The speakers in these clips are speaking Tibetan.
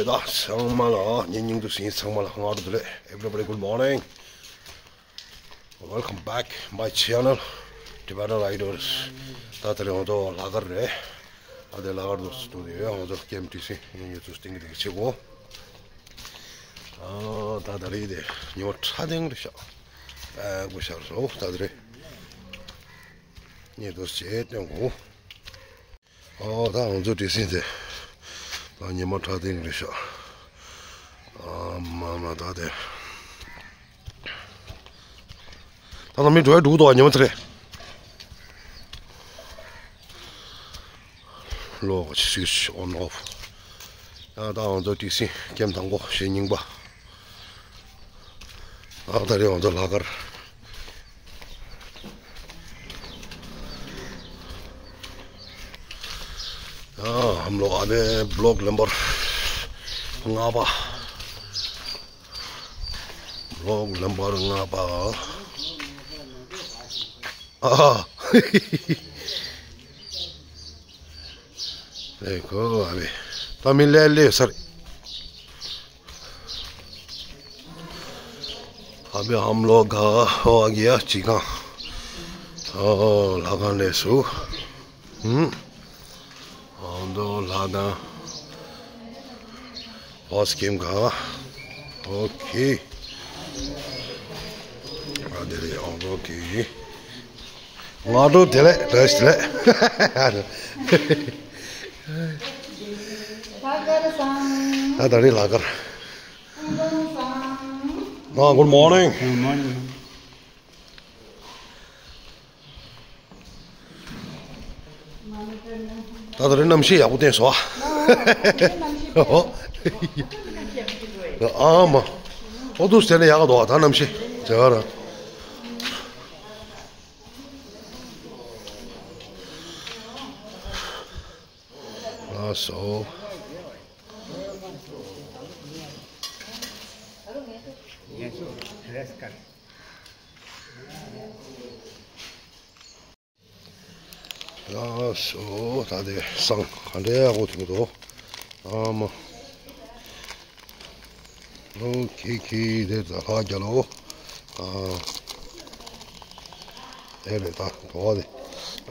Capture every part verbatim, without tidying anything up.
ད་ཚང་མ་ལ་ངའི་སྙིང་དུ་ཟིན། ཚང་མ་ལ་སྔ་དྲོ་བདེ་ལེགས། Everybody, good morning. Welcome back my channel, Tibetan Riders. ད་དེ་རིང་ང་ཚོ་ལྷག་དཀར་རེད། ད་དེ་ལྷག་དཀར་དུ་སྟོད་དེ་ཡོད། ང་ཚོ་ཀེམ་ཊི་སི་ཡིན། ཡོད་ཚུལ་སྟེང་གི་དེ་གི་ཆེ་གོ། ཨ་ད་ད་རེས་དེ་ཉི་མ་ཁྲ་ཐིང་རེད་ཤག་ཨ་གོ་ཤར་སོ་ད་དེ་རེད། ཉེ་དུ་བྱས་སྟོན་གོ། ཨོ་ད་ང་ཚོ་ཊི་སི་དེ་ད་ཉི་མ་ཁྲ་ཐིང་རེད་ཤག་ཨ་མ་མ་ད་དེ། ད་ལྟ་མི་འགྲོ་ཡ་འགྲོ་གི་འདུག་ཉི་མ་ཚེ་རེད། ལོག་སུའིཆ་ཨོན་ཨོཕ། ད་ང་ཚོ་ཊི་སི་ཀེམ་དང་པོ་ཞེ་རྙིང་པ། ཨ་ད་རེས་ང་ཚོ་ལྷག་དཀར། ཨ་ཧམ་ལོ་ཨ་ནེ་བློག་ལེམ་བར་ལྔ་པ། བློག་ལེམ་བར་ལྔ་པ། ཨ། ཨེ་ཁོ་ཨ་བེ། ད་མི་ལེ་ལེ་སར། ཨ་བེ་ཧམ་ལོ་ག་ཧོ་ཨ་གི་ཡ་ཅི་ཁང་། ཨོ་ལྷ་ཁང་ལས་སུ། ཧུམ། ཨོ་འདོ་ལྷ་ཁང་། ཨོ་སི་ཀེམ་ག། ཨོ་ཁེ། ཨ་དེ་རེད། ཨོ་ཨོ་ཁེ། སྔ་དྲོ་བདེ་ལེགས། བཀྲ་ཤིས་བདེ་ལེགས། ལྷག་དཀར་བཟང་། ད་ད་རེས་ལྷག་དཀར། ཚང་མ་བཟང་། ཨ་good morning. Good morning. ད་ད་རེས་གནམ་གཤིས་ཡག་པོ་བསྟན་སོང་ཨ། ཨ་མ། ཨོ་དུས་དེ་ནས་ཡག་ག་འདུག་ད་གནམ་གཤིས་ཇ་ག་ར། ལགས་སོ། ལགས་སོ། ད་དེ་བསང་ག་འདྲའི་ཡག་པོ་ཐུག་འདུག་ཨ་མ། ལོ་ཁི་ཁི་དེ་ད་ཧ་རྒྱ་ལོ། ཨ། དེ་རེད་ད་དོ་བ་དེ།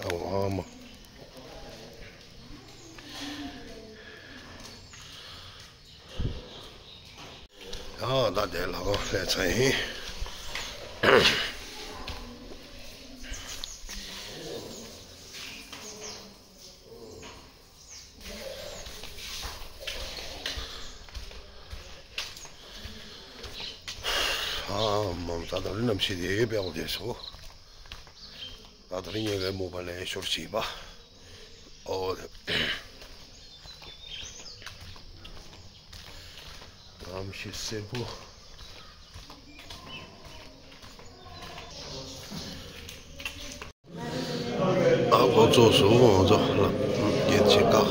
ཨ་མ། ཡང་ད་དེ་ལྷ་ཁང་སླེབས་ཚར་ཡིན། ཨ་མ་ད་ད་རེས་གནམ་གཤིས་དེ་དཔེ་ཡག་པོ་བསྡད་སོང་། ད་དེ་རིང་ཉེ་བའི་མོ་པ་ལས་ཤོར་བྱས་པ། ཨོ། གནམ་གཤིས་སེར་པོ། ཨ་ཁོ་ཚོ་སུ་ང་ཚོ་ལ་སྐད་ཆ་བཀག་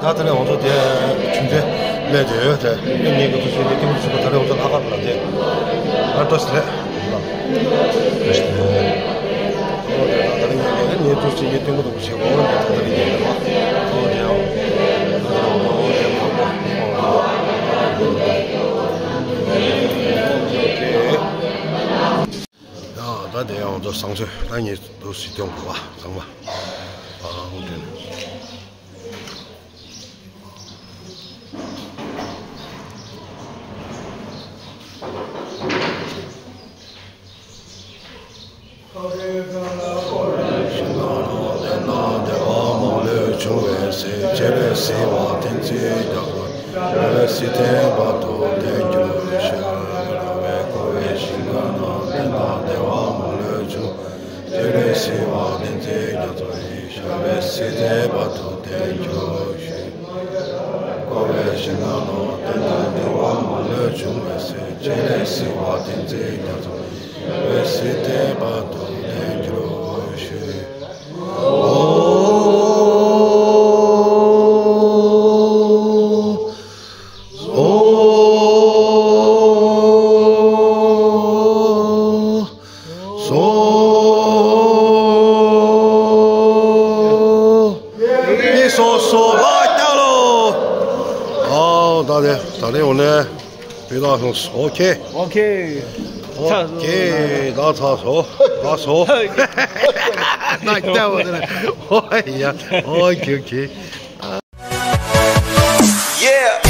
ད་ད་རེས་ང་ཚོ་དེ་ཆུང་ཆུང་སླེབས་བསྡད་ཡོད་དེ། ངེད་ཀྱི་ཐུགས་སུ་ནི་ཏིང་ཞུ་བ། ད་རེས་ང་ཚོ་ལྷག་དཀར་ལ་དེ་ཨ་ཏོ་སི་རེད། ད་རེས་ངེད་ཀྱི་ངེད་ཐུགས་སུ་ཡེ་ཏིང་པོ་དུ་ཞེ་གོ་འོང་དེ། ད་རེས་ངེད་ཀྱི་ཨོ་དེ་ཨོ་དེ་ཨོ་དེ་ཨོ་དེ། ཡ་ད་དེ་ཡང་ང་ཚོ་བཟང་ཚོད་ད་ངེད་ཐུགས་སུ་ཏིང་པོ་བ་བཟང་བ་ཨ་ཨོ་དེ། ཞིང་ཁམས་ནང་བདེ་ན་བདེ་བ་མང་ལོས་འབྱུང་བའི་ཚེ། སྤྱན་རས་གཟིགས་དབང་བསྟན་འཛིན་རྒྱ་མཚོ། རྒྱལ་བའི་སྲིད་མཐའི་བར་དུ་བརྟན་གྱུར་ཤོག། ར་བས་བསྐོར་བའི་ཞིང་ཁམས་ནང་བདེ་ན་བདེ་བ་མང་ལོས་འབྱུང་། སྤྱན་རས་གཟིགས་དབང་བསྟན་འཛིན་རྒྱ་མཚོ་ཡི། ཞབས་པད་སྲིད་མཐའི་བར་དུ་བརྟན་གྱུར་ཤོག། བསྐོར་བའི་ཞིང་ཁམས་ནང་བདེ་ན་བདེ་བ་མང་ལོས་འབྱུང་བའི་ཚེ། སྤྱན་རས་གཟིགས་དབང་བསྟན་འཛིན་རྒྱ་མཚོ་ཡི། ཞབས་པད་སྲིད་མཐའི་བར་དུ་བརྟན་གྱུར་ཤོག། ཨོ། སོ་སོ་ལ་སྐྱ་ལོ། ཨའོ་ད་དེ་ད་རེ་འོ་ནས་བི་ལ་སོང་ཨོ་ཁེ། ཨོ་ཁེ། ཨོ་ཁེ། ད་ཚ་སོ་ད་སོ། ད་སྐྱ་བོ་དེ་ལ་ཨོ་ཡ། ཨོ་ཁེ་ཨོ་ཁེ། Yeah.